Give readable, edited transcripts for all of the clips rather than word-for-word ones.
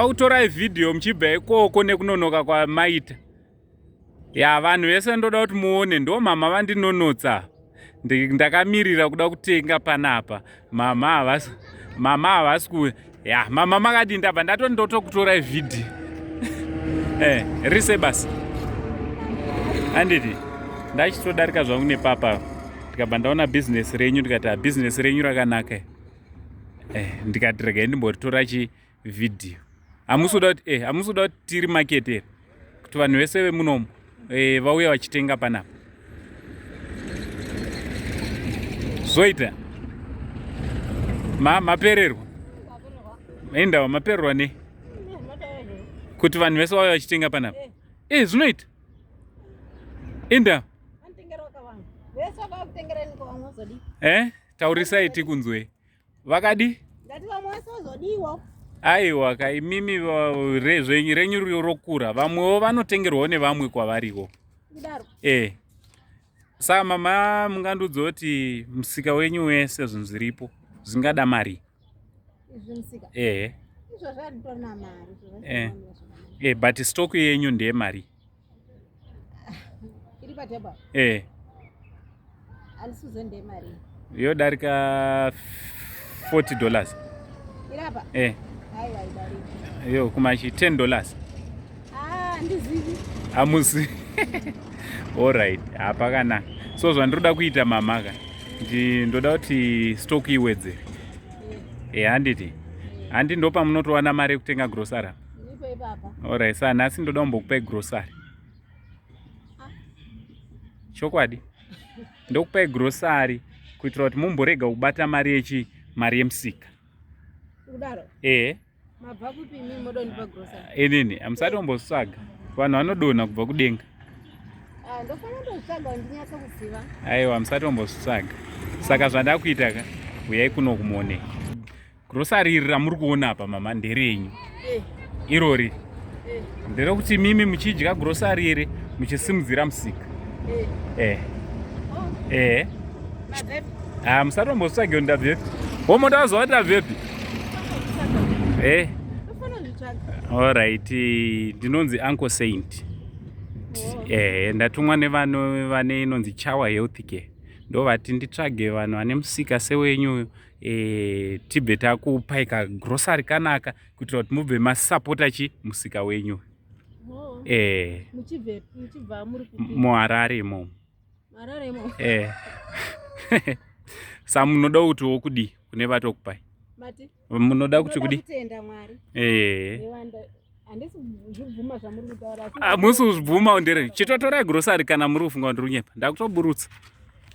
Tautorai vhidhiyo muchibva ikoko nekunonoka kwamaita. Ya vanhu vese ndoda kuti muone ndo mama vandinonotsa. Ndakamirira kuda kutenga panapa. Mama havasi mama havasi ku ya mama makadii ndabva ndatoti ndotokutorai vhidhiyo. Eh, rise basa. Handiti ndachitodarika zvangu nepapa ndikabva ndaona business renyu ndikati ha business renyu rakanaka. Eh, ndikati regai ndimboritora chi video hamusi kuda kuti eh, hamusi kuda kuti tiri market here kuti vanhu vese vemunomu eh, vauya vachitenga panapa zvoita ma mapererwa indawa mapererwa nei kuti vanhu vese vauya vachitenga panapa eh, eh zvinoita indawa eh taurisai tikunzwei vakadi ndati vamwe vese vazodiwa aiwa ka imimi zvenyu renyu riri rokura vamwewo vanotengerwawo nevamwe kwavariwo kudaro e saka mama mungandiudza kuti musika wenyu wese zvinhu zviripo zvingada mari izvi musika ehe izvozvo handitorina mari izvozvo Eh. e but stock yenyu ndeyemari iri patable e handisuze ndemari yodarika 40 dollars irapa e aiwa idariki yo kumachi 10 dollars ah handizivi hamusi allright hapakanaka so zvandiroda kuita mamaka ndoda kuti stock iwedzere e handiti handi ndopamunotowana mari yekutenga grocery ndipo ipapa allright sa nhasi ndoda kumbokupai grocery chokwadi ndokupai grocery kuitira kuti mumborega kubata mari yechi mari yemusika kudaro ehe mabva kupi imi modondipa grocery inini hamusati wambosvaga vanhu vanodonha kubva kudenga ah ndofanira ndozvitsvaga kuti ndinyatso kuziva aiwa musati wambozvitsvaga saka zvandakuita ka uyai kuno kumuonei grocery iri ramuri kuona apa mama nderenyu eh irori eh nderekuti mimi muchidya grocery iri muchisimudzira musika eh eh oh eh mabvepi ah musati wambozvitsvaga kuti ndabvepi womoda kuziva kuti ndabvepi eh ndofanira kuzvitsvaga alright ndinonzi Uncle Saint Oh. eh ndatumwa nevanhu vane inonzi Chawa Health Care ndovati nditsvage vanhu vane musika sewenyu eh, tibve takupai kagrocery kanaka kuitira kuti mubve masapota chi musika wenyu oh eh, muchibve muchibva muri kupi muharare imomo marare imo eh. sa munoda kuti wokudii kune vatokupai mati munoda kuti Ndoda kudii kutenda mwari eh. newanda handisi kuzvibvuma zvamuri kutaura asi Ah, musi kuzvibvuma nderei chitotorai grocery kana muri kufunga kuti ndiri kunyepa ndakutoburutsa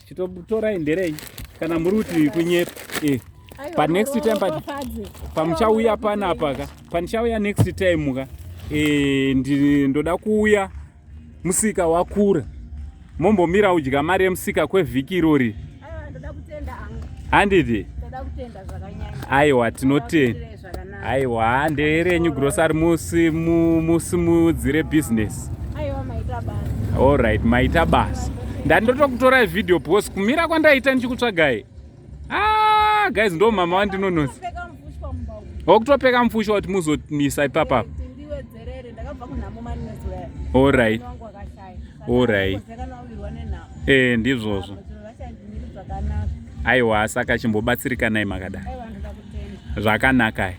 chitotorai nderei kana muri kuti kunyepa eh. Aiwa, pa next time pa- muropafadze. pamuchauya panapa ka pandichauya next time ka eh, ndoda kuuya musika wakura mombomira kudya mari yemusika kwevhiki irori Aiwa, ndoda kutenda angu handiti ndoda kutenda zvakanyanya aiwa tinotenda Ndakuitirai zvakanaka aiwa nderenyu grocery musimudzire business aiwa maita basa allright maita basa ndandotokutorai video because kumira kwandaita ndichikutsvagai ah guys ndo mama wandinonozi Kupfeka mufushwa mumba umu. wakutopeka mufushwa kuti muzonisa ipapapa Kuti ndiwedzerere ndakabva kunhamo maninezura allright wangu akashaya Alright. kanawirwa nenhamo eh ndizvozvo Apa zviro zvachandimiri zvakanaka aiwa saka chimbobatsirikanai makadai aiwa ndoda kutenda zvakanakai.